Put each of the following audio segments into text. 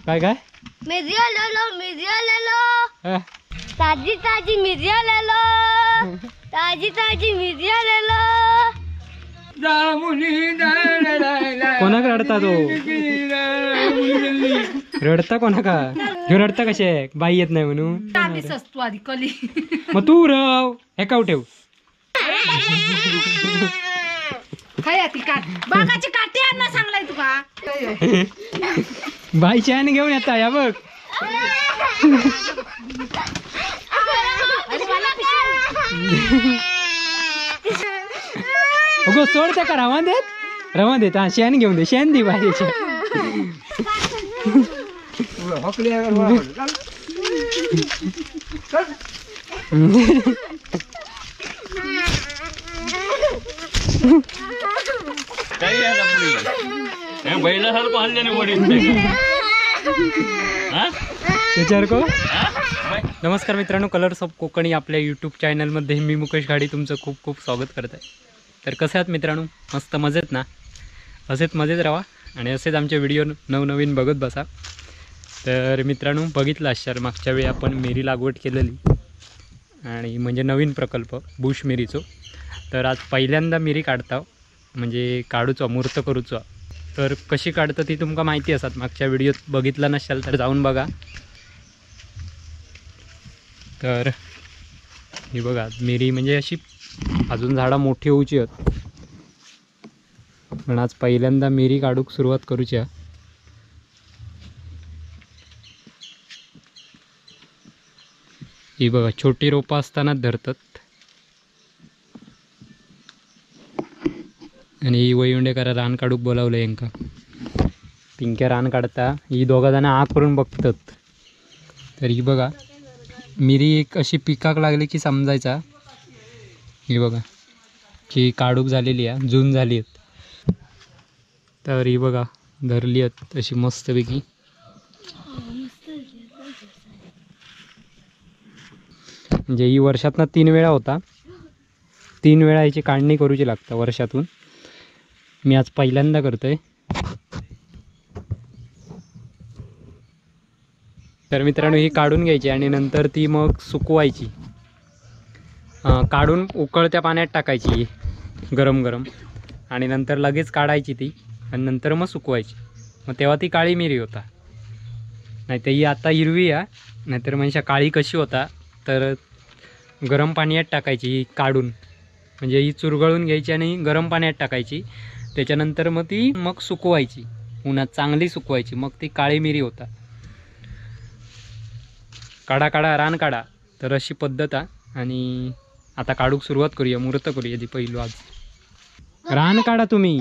काय काय मिरच्या ले लो, मिरच्या ले लो, ताजी ताजी मिरच्या ले लो, ताजी ताजी मिरच्या ले लो। कोणाक रडता तो? रडता कोणाका? ह्यो रडता कशे बाई येत नाही म्हणून। मग तू रव हेका ठेव। बाई चॅन घेऊन येता या बघ। अगो सोड त्या का, रवा देत रवा देत। हा शेण घेऊन दे, शेण दे बाईच्या। त्याच्यावर। नमस्कार मित्रांनो, कलर्स ऑफ कोकणी आपल्या यूट्यूब चॅनलमध्ये मी मुकेश घाडी तुमचं खूप खूप स्वागत करत आहे। तर कसे आहात मित्रांनो? मस्त मजेत ना? असेच मजेत राहा आणि असेच आमचे व्हिडिओ नवनवीन बघत बसा। तर मित्रांनो बघितलं अशार मागच्या वेळी आपण मिरी लागवड केलेली आणि म्हणजे नवीन प्रकल्प बुश मिरीचो। तर आज पहिल्यांदा मिरी काढता म्हणजे काढूचो मूर्त करूचो। तर कशी काढतं ती तुमका माहिती असत, मागच्या व्हिडिओत बघितलं नसेल तर जाऊन बघा। तर ही बघा मिरी म्हणजे अशी अजून झाडं मोठी होऊची आहेत, पण आज पहिल्यांदा मिरी काढूक सुरुवात करूची आहे। ही बघा छोटी रोपं असतानाच धरतात आणि ही वयुंडेकरा रान काढूक बोलावलं यांका। पिंक्या रान काढता, ही दोघा जण आग करून बघतात। तर ही बघा मिरी एक अशी पिकाक लागली की समजायचा ही बघा की काढूक झालेली आहे, जून झाली आहेत। तर ही बघा धरली आहेत अशी मस्तपैकी। म्हणजे ही वर्षातनं 3 वेळा होता, 3 वेळा याची काढणी करूची लागतं वर्षातून। मी आज पहिल्यांदा करतोय। तर मित्रांनो ही काढून घ्यायची आणि नंतर ती मग सुकवायची, काढून उकळत्या पाण्यात टाकायची गरम गरम आणि नंतर लगेच काढायची ती आणि नंतर मग सुकवायची, मग तेव्हा ती काळी मिरी होता। नाही तर ही आता हिरवी आहे, नाहीतर म्हणजे काळी कशी होता तर गरम पाण्यात टाकायची ही काढून, म्हणजे ही चुरगळून घ्यायची आणि गरम पाण्यात टाकायची, त्याच्यानंतर मग ती मग सुकवायची उन्हात चांगली सुकवायची, मग ती काळी मिरी होता। काढा काढा रान काढा, तर अशी पद्धत आहे। आणि आता काढूक सुरुवात करूया, मुहूर्त करूया ती पहिलो आज। रान काढा तुम्ही।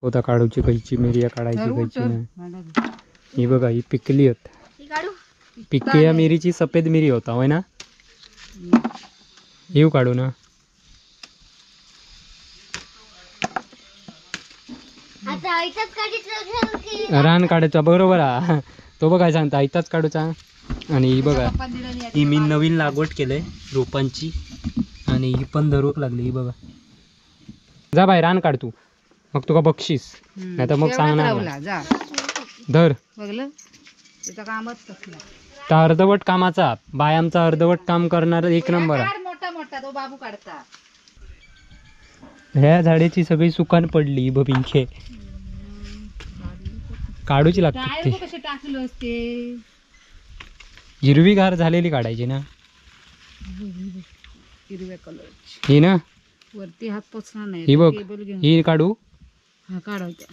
होता काढूची कैची मिरिया काढायची कैची नाही। ही बघा ही पिकली होत, पिकल्या मिरीची सफेद मिरी होता होय ना, येऊ काढू ना। रान काढायचा बरोबर हा, तो बघ काय सांगता आयताच काढूचा। आणि ही बघा ही मी नवीन लागवड केले रोपांची आणि ही पण धरूक लागली। ही बघा जा बाय रान काढ तू, मग तुका बक्षीस, नाही तर मग सांगणार धर। अर्धवट कामाचा बाय आमचा अर्धवट काम करणार एक नंबर आहे। मोठा मोठा तो बाबू काढता। ह्या झाडाची सगळी सुकान पडली बबिंचे काढूची लागते, हिरवीगार झालेली काढायची ना, हिरव्या कलरची ही ना, वरती हात पोचणार नाही। ही बघ ही काढू, हा काढायचा।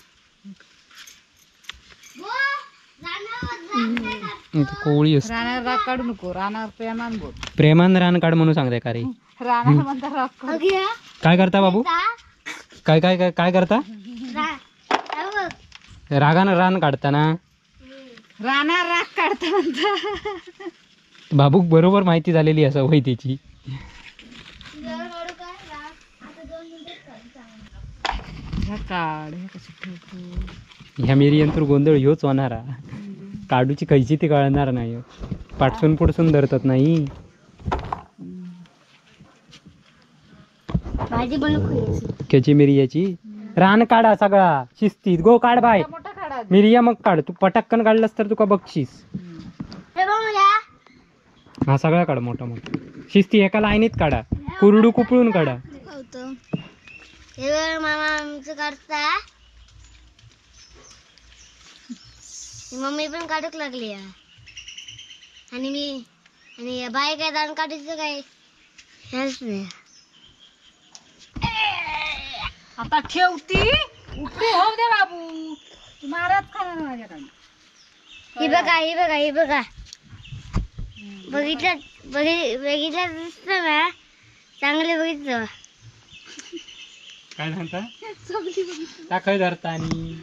कोळी असते रानावर राग काढू नको, रानावर प्रेमान बोल, प्रेमान रान काढ म्हणून सांगताय का रे? रानावर म्हणता राग काढ। काय करता बाबू? काय काय काय काय करता? रागानं रान काढता ना, रानावर राग काढता म्हणता। बाबूक बरोबर माहिती झालेली असं होय त्याची। ह्या काढ, ह्या कशी ठेवतो ह्या मिरी यंत्र गोंधळ ह्योच होणार हा. काडूची खयची ती कळणार नाही, पाठसून पुढसून धरतात नाही. भाजी बनवू त्याची मिरियाची रान काढा सगळा शिस्तीत गो काढ बाय. मिरिया मग काढ तू, पटक्कन काढलंस तर तुका बक्षीस. हा सगळा काढ मोठा मोठा शिस्ती, एका लाईनीत काढा, कुरडू कुपळून काढा. मामा आमचं काढता, मम्मी पण काढूक लागली. आणि मी आणि बाय काय दान काढायचं काय हेच नाही. आता ठेवती उपडी होऊ दे बाबू, तू महाराज खाणार माझ्याकडे. ही बघा ही बघा ही बघा, बघितलं बघितलं दिसतं ना चांगलं बघितलं. काय म्हणता टाकाय धरता. आणि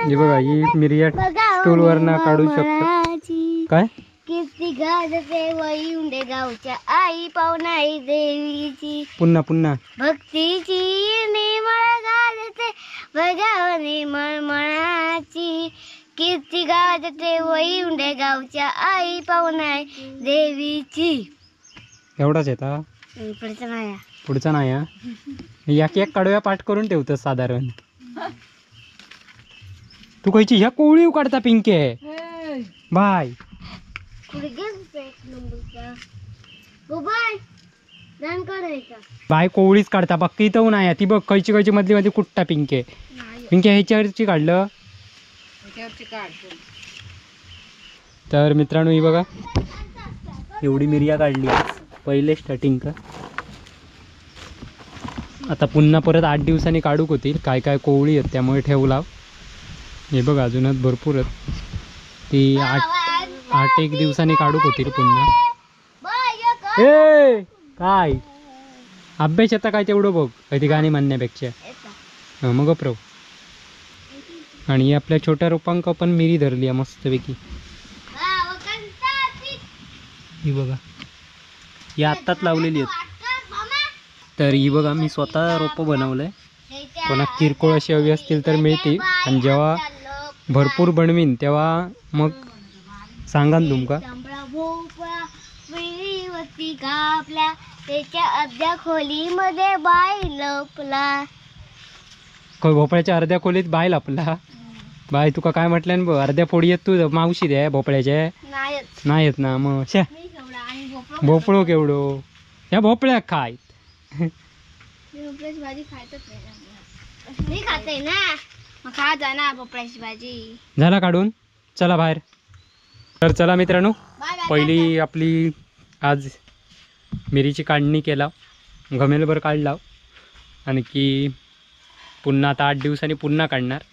हे बघा ही मिरिया स्टूल वर ना काढू शकतो. काय किती गाजते वयुंडे गावच्या आई पाहुणाई देवीची. पुन्हा पुन्हा भक्तीची निर्मळ गाजते बघाव निर्मळ मनाची. कीर्ती गाजते वयुंडे गावच्या आई पाहुणाई देवीची. एवढाच येता पुढचा नाही, पुढचा नाही. एक एक कडव्या पाठ करून ठेवतो साधारण. तू खायची ह्या कोळी काढता पिंके बाय. बाय कोवळीच काढता बाकी तर नाही. ती बघ खयची खयची मधली मधली कुट्टा पिंके. पिंके ह्याच्यावरची काढलं. तर मित्रांनो ही बघा एवढी मिरिया काढली पहिले स्टार्टिंग का. आता पुन्हा परत 8 दिवसांनी काढूक होतील. काय काय कोवळी आहेत त्यामुळे ठेवला. हे बघा अजूनच भरपूर आहेत. ती 8 एक दिवसांनी काढूक होतील पुन्हा. ए काय अभ्यास आता काय तेवढं बघ ती गाणी म्हणण्यापेक्षा. मग अप्रव. आणि आपल्या छोट्या रोपांक पण मिरी धरली आहे मस्तपैकी. ही बघा ही आत्ताच लावलेली आहेत. तर ही बघा मी स्वतः रोपं बनवलंय. कोणा किरकोळ अशी हवी असतील तर मिळतील, आणि जेव्हा भरपूर बनवीन तेव्हा मग सांगा ना तुमका. भोपळ्याच्या अर्ध्या खोलीत बाय लपला. बाय तुका काय म्हटलं ना, अर्ध्या फोडी येत तू मावशी द्या भोपळ्याच्या नाही येत ना मग. शा भोपळो केवढो ह्या भोपळ्या खाय. भोपळ्याची भाजी खातच नाही मी, खाते ना मग खा जा ना भोपळ्याची भाजी. झाला काढून, चला बाहेर. तर चला मित्रांनो पहिली आपली आज मिरीची काढणी केला, घमेलभर काढला. आणखी पुन्हा आता 8 दिवसांनी पुन्हा काढणार.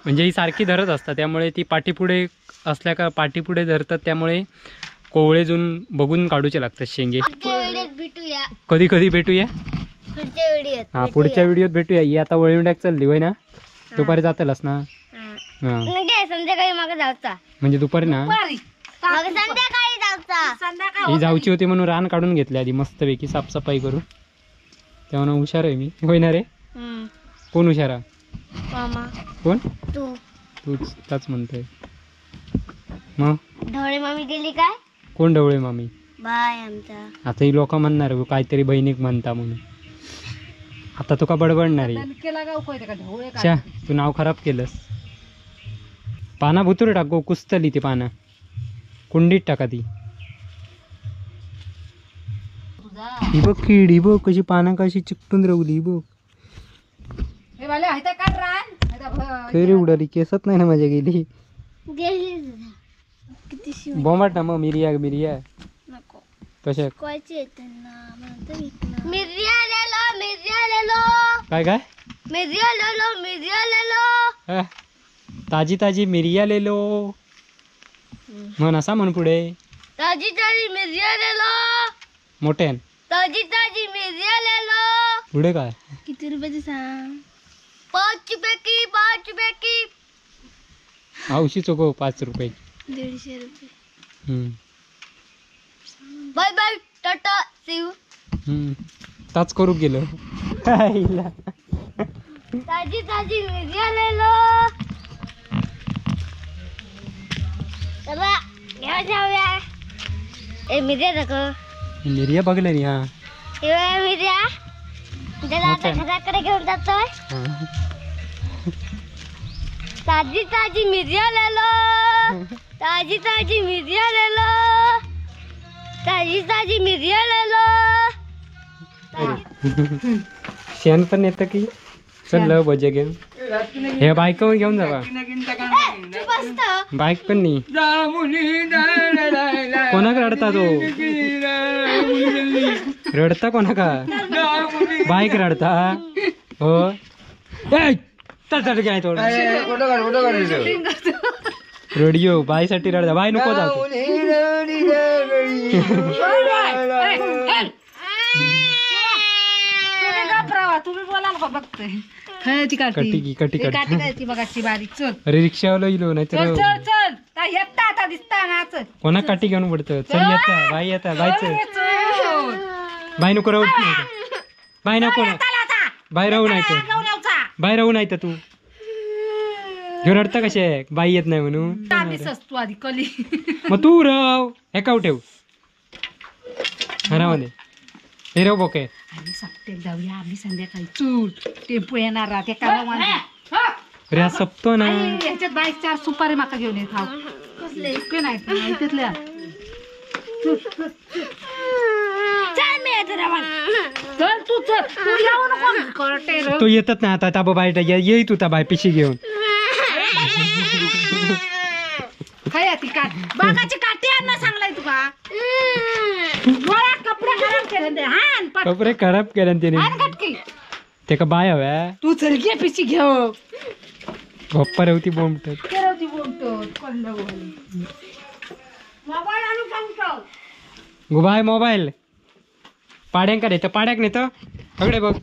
म्हणजे ही सारखी धरत असतात त्यामुळे ती पाठीपुढे असल्या का पाठीपुढे धरतात, त्यामुळे कोवळे जून बघून काढूचे लागतात शेंगे. कधी कधी भेटूया, हा पुढच्या व्हिडिओत भेटूया. ही आता वळविंड्याक चालली होय ना, दुपारी जातलस ना? संध्याकाळी मागे जायचा म्हणजे दुपारी ना संध्याकाळी जायचा. ही जाऊची होती म्हणून रान काढून घेतली आधी मस्तपैकी साफसफाई करून, तेव्हा हुशार आहे मी होय ना रे? कोण हुशारा? मामा. कोण? तू. तूच त्याच म्हणतोय. मग ढवळे मामी गेली काय? कोण ढवळे मामी? बाय आमचा. आता ही लोक म्हणणार काहीतरी बहिणीक म्हणता म्हणून, आता तुका बडबडणार आहे. तू नाव खराब केलंस. पाना भुतूर टाक गो, कुसतली ती पाना कुंडीत टाका ती. ही बघ कीड, ही बघ कशी पाना कशी चिकटून रवली. ही बघ खरी उडाली, केसत नाही ना माझ्या गेली. बोंबाट ना मग मिरिया मिरिया कशा मिरिया ले लो, मिरिया ले लो. काय काय मिरिया ले लो, मिरिया ले लो. ताजी ताजी मिरिया ले लो म्हण, असा म्हण पुढे. ताजी ताजी मिरिया ले लो. मोठे ताजी ताजी मिरिया ले लो. पुढे काय? किती रुपयाची सांग? 5 रुपये की, 5 रुपये की. औशी चोको 5 रुपये. 150 रुपये. Bye bye tata see you. ताच करू गेलो. ताजी ताजी मिरिया ले लो. जाऊया. ए मिर्या दाखव. मिर्या बघले नाही. हा ए मिर्या त्याला आता घराकडे घेऊन जातोय. ताजी ताजी मिर्या ले लो, ताजी ताजी मिर्या ले लो, ताजी ताजी मिर्या ले लो. शेण पण येतं की चल बजे घेऊन हे बाईक घेऊन जावा. बाईक पण नाही. कोणाक रडता तो? रडता कोणाका? बाईक रडता हो. रडिओ बाईसाठी रडता. बाई नको जाऊ. तुम्ही बोलाल का बघतोय. कटी कटी कटी बघाची बारीक. चल अरे रिक्षावाला इलो नाही चल चल चल येता आता दिसता ना. कोणा काठी घेऊन पडतं. चल येता बाई येता बाई चल. बाई नको राहू. बाई नको बाई राहू नाही तर बाई राहू नाही तर तू घेऊन रडता कसे बाई येत नाही म्हणून. मग तू राव हे ठेव हरामध्ये हे राव बोके. आम्ही सप्टेक जाऊया आम्ही संध्याकाळी. चूल टेम्पो येणार ते अरे हा सपतो ना. ह्याच्यात बाईक चार सुपारी माका घेऊन येत. हा कसले नाही तिथल्या. चल तू चल तू येऊ नको. तो येतच नाही आता. ताबा बाई येई तू त्या बाय पिशी घेऊन. काय ती काट बागाची काठी आण ना सांगलाय तुका. कपडे खराब केले. कपडे खराब केले त्याने. ते का बाय हव्या. तू चल घे पिशी घेऊ. गप्पा रवती बोंबतो रवती बोंबतो. मोबाईल आणू सांगतो. गुबाय मोबाईल पाड्यांका नेतं. पाड्याक नेतं अगडे बघ.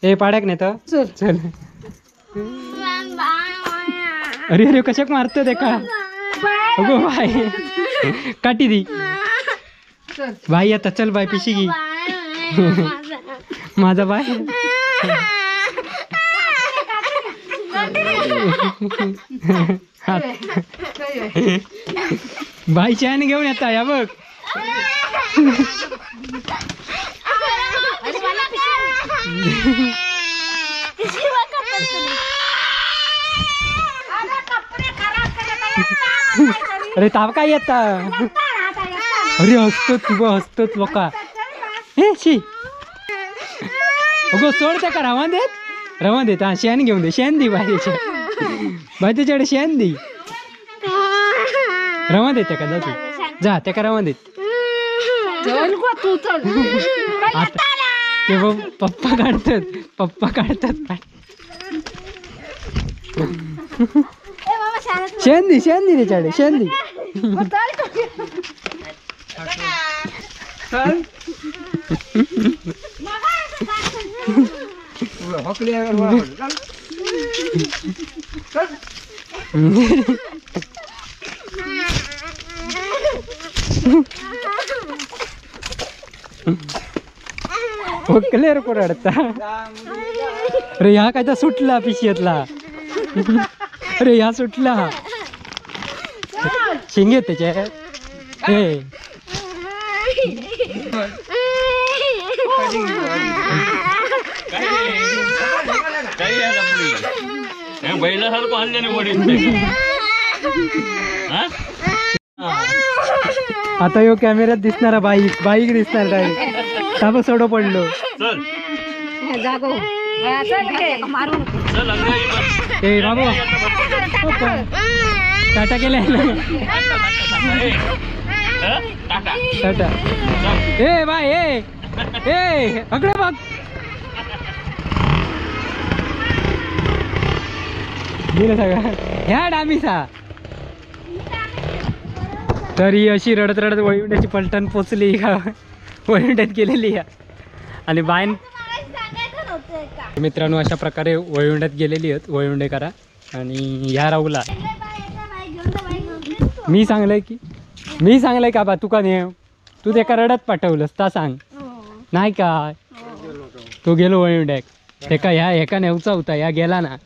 ए पाड्याक नेतं चल चल. अरे अरे कशाक मारतो ते का? अगो बाय काठी दी बाई आता. चल बाय पिशी घे. माझा बाय बाई चॅन घेऊन येता या बघ. अरे ताव काय येता? अरे हसतो तू हसतोच लोका. हे शी अगो सोड त्या का. रवा देत रवा देत. हा शेण घेऊन दे. शेण दे बाई त्याच्या बाई त्याच्याकडे शेण दे. रवा देत का? जा तू जा त्या का रवा देत. तू चल ते पप्पा काढतात. पप्पा काढतात. शेण दे शेण दे त्याच्याकडे शेण दे. क्लिअर कोण अडता? अरे ह्या काय सुटला पिशवीतला. अरे ह्या सुटला. शिंगे त्याच्या. ए आता यो कॅमेऱ्यात दिसणारा बाईक बाईक दिसणार डायरेक्ट. ताबा सोडो पडलो. ए बाबू टाटा केले. टाटा. ए बाय ए ए अकडे बघ. गेलं सगळं ह्या डामीसा. तर ही अशी रडत रडत वळविंड्याची पलटण पोचली का वळविंड्यात गेलेली आणि बायन मित्रांनो अशा प्रकारे वळविंड्यात गेलेली आहेत वळविंडे करा. आणि ह्या राहूला मी सांगलंय की मी सांगलंय का बा तुका नेव तू तेका रडत पाठवलंस ता सांग नाही का. तो गेलो वळविंड्याक तेका ह्या हेका नेवचा होता ह्या गेला ना.